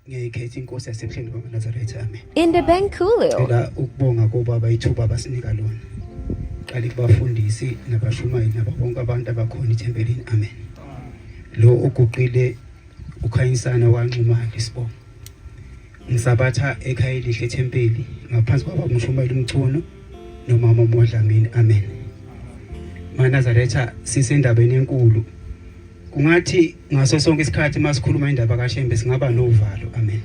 Ngiyayikhetha inkosi yasebuhleni bamaNazaretha, amen. Indabankulu. Cela ukubonga kobaba ithuba abasinika lona. Qale kubafundisi nabashumayeli nabo bonke abantu abakhona ethempelini, amen. Lo oguqile ukhanyisana wanxumana isibongo. Ngisabatha ekhaya elihle ethempeli ngaphansi kwababa umshumayeli uMchunu nomama uModlamini, amen. MaNazaretha, sisendabeni enkulu. Kungathi ngaso sonke isikhathi masikhuluma indaba kaShembe singaba novalo, amen.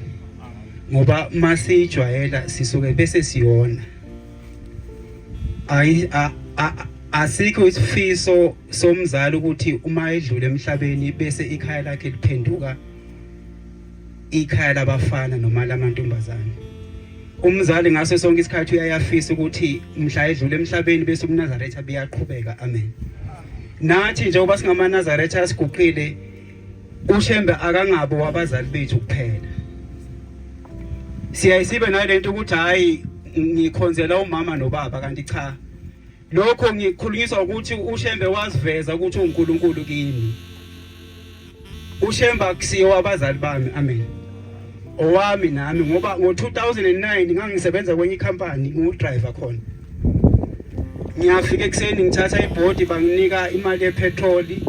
Ngoba masijwayela sisuke bese siyona. Ayi, asikho isifiso somzali ukuthi uma edlule emhlabeni bese ikhaya lakhe liphenduka ikhaya labafana noma lamantombazane. Umzali ngaso sonke isikhathi uyayafisa ukuthi mhla edlule emhlabeni bese ubuNazaretha buyaqhubeka, amen. Nathi njengoba singamaNazaretha asiguqile, uShembe akangabo wabazali bethu kuphela. Siyayisibe nalento ukuthi hayi, ngikhonzela umama nobaba, kanti cha. Lokho ngikhulunyiswa ukuthi uShembe waziveza ukuthi uNkulunkulu kimi. UShembe akusiyo wabazali bami, amen. Owami nami, ngoba ngo-2009 ngangisebenza kwenye ikhampani, ngiwudriver khona. Ngiyafika ekuseni, ngithatha ibhodi, banginika imali yepetroli,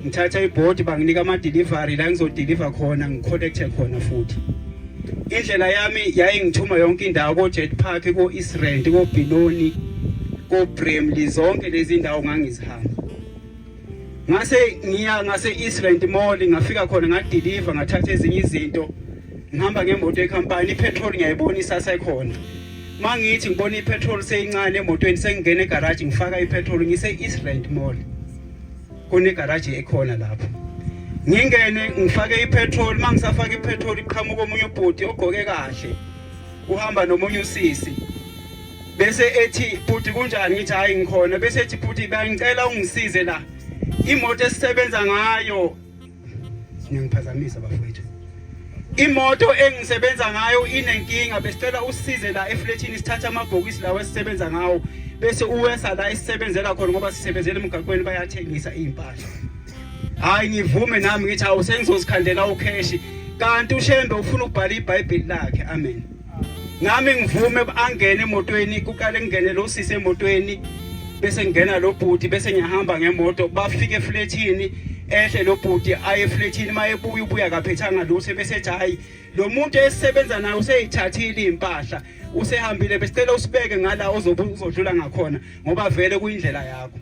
ngithatha ibhodi, banginika ama-delivery la ngizodeliver khona, ngicollecte khona futhi. Indlela yami yayingithuma yonke indawo, ko-Jet Park, ko-East Rand, ko-Benoni, ko-Bramley, zonke lezi ndawo ngangizihamba. Ngase ngiya ngase East Rand Mall, ngafika khona ngadeliver, ngathatha ezinye izinto, ngihamba ngemoto yecompany, ipetrol ngiyayibona isasekhona. Mangithi ngibona ipetrol seyincane emotweni, sengingena egarage ngifaka ipetrol, ngise East Rand Mall, kunegaraji ekhona lapho. Ngingene ngifake ipetrol, mangisafaka ipetrol iqhamuka omunye ubhuti ogqoke kahle, uhamba nomunye usisi, bese ethi, "Bhuti, kunjani?" Ngithi, "Hayi, ngikhona." Bese ethi, "Bhuti, bangicela ungisize la, imoto esisebenza ngayo." Ngiyangiphazamisa bafowethu. "Imoto engisebenza ngayo inenkinga, besicela usisize la efletini, sithathe amabhokisi lawo esisebenza ngawo bese uwesa la esisebenzela khona, ngoba sisebenzela emgaqweni, bayathengisa izimpahla." Hayi, ngivume nami, ngithi, "Awu, sengizozikhandela ucash." Kanti uShembe ufuna ukubhala iBhayibheli lakhe, amen. Nami ngivume, angene emotweni, kuqale ngene lo sisi emotweni, bese ngena lo bhuti, bese ngiyahamba ngemoto. Bafike efletini, ehle lo bhuti aye efletini, mayebuya ubuya kaphethanga lutho, bese ethi, "Hayi, lo muntu esisebenza naye useyithathile impahla, usehambile, besicela usibeke ngala ozobe uzodlula ngakhona, ngoba vele kuyindlela yakho."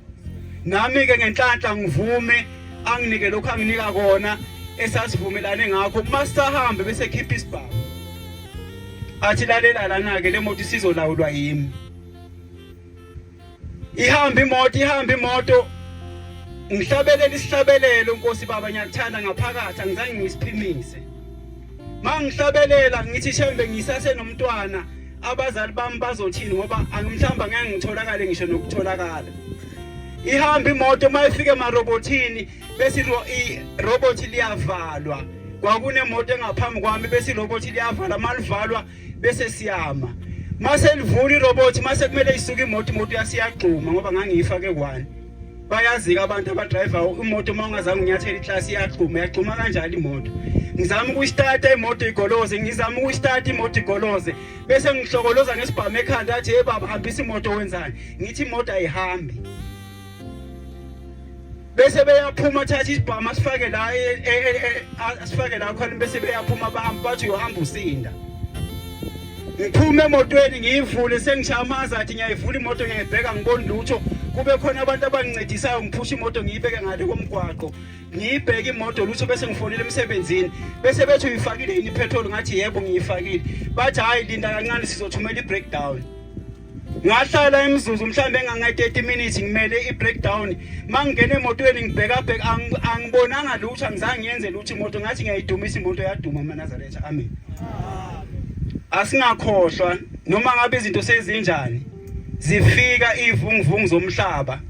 Nami ke ngenhlanhla ngivume, anginike lokho anginika kona esasivumelane ngakho. Masahambe bese khipha isibhamu, athi, "Lalela lana ke, le moto isizolawulwa yimi." Ihamba imoto, ihamba imoto, ngihlabelela isihlabelelo, "Nkosi Baba, ngiyakuthanda," ngaphakathi angizange ngisiphimise. Mangihlabelela ngithi, "Shembe, ngisase nomntwana, abazali bami bazothini? Ngoba angimhlamba ngeke ngitholakale ngisho nokutholakala." Ihamba imoto, mayifika emarobothini bese irobot liyavalwa. Kwakunemoto engaphambi kwami, bese irobot liyavalwa. Malivalwa bese siyama. Mase livula irobot, mase kumele isuke imoto, imoto yasiyagxuma, ngoba ngangiyifake one. Bayazika abantu abadriver imoto, uma ungazange unyathele iclass iyagxuma, yagxuma kanjalo imoto. Ngizama ukuyistarta imoto igoloze, ngizama ukuyistarta imoto igoloze, bese ngihlokoloza ngesibhamu ekhanda, athi, "Hey baba, hambisa imoto, wenzani?" Ngithi, "Imoto ayihambi." Bese beyaphuma, thatha isibhamu asifake la, asifake la khona, bese beyaphuma bahamba, bathi, "Uyohamba usinda." Ngiphume emotweni, ngiyivule, sengishaya amazi, athi ngiyayivula imoto, ngiyayibheka, ngiboni lutho. Kube khona abantu abangincedisayo, ngiphusha imoto, ngiyibeke ngale komgwaqo, ngiyibheke imoto, lutho. Bese ngifonela emsebenzini, bese bethi, "Uyifakile yini ipetrol?" Ngathi, "Yebo, ngiyifakile." Bathi, "Hayi, linda kancane, sizothumela i-breakdown." Ngahlala imizuzu mhlawumbe engange-30 minutes ngimele i-breakdown. Mangingena emotweni ngibheka bheka, angibonanga lutho, angizange ngiyenze lutho imoto. Ngathi ngiyayidumisa imoto, yaduma, amaNazaretha, amen. Asingakhohlwa, noma ngabe izinto sezinjani, zifika ivunguvungu zomhlaba,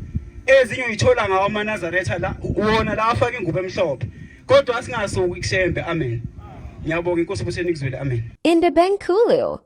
ezinye uyithola ngawo amaNazaretha la, wona la afaka ingubo emhlophe, kodwa asingasuki kuShembe, amen. Ngiyabonga, inkosi buseni kuzwele, amen. Indabankulu.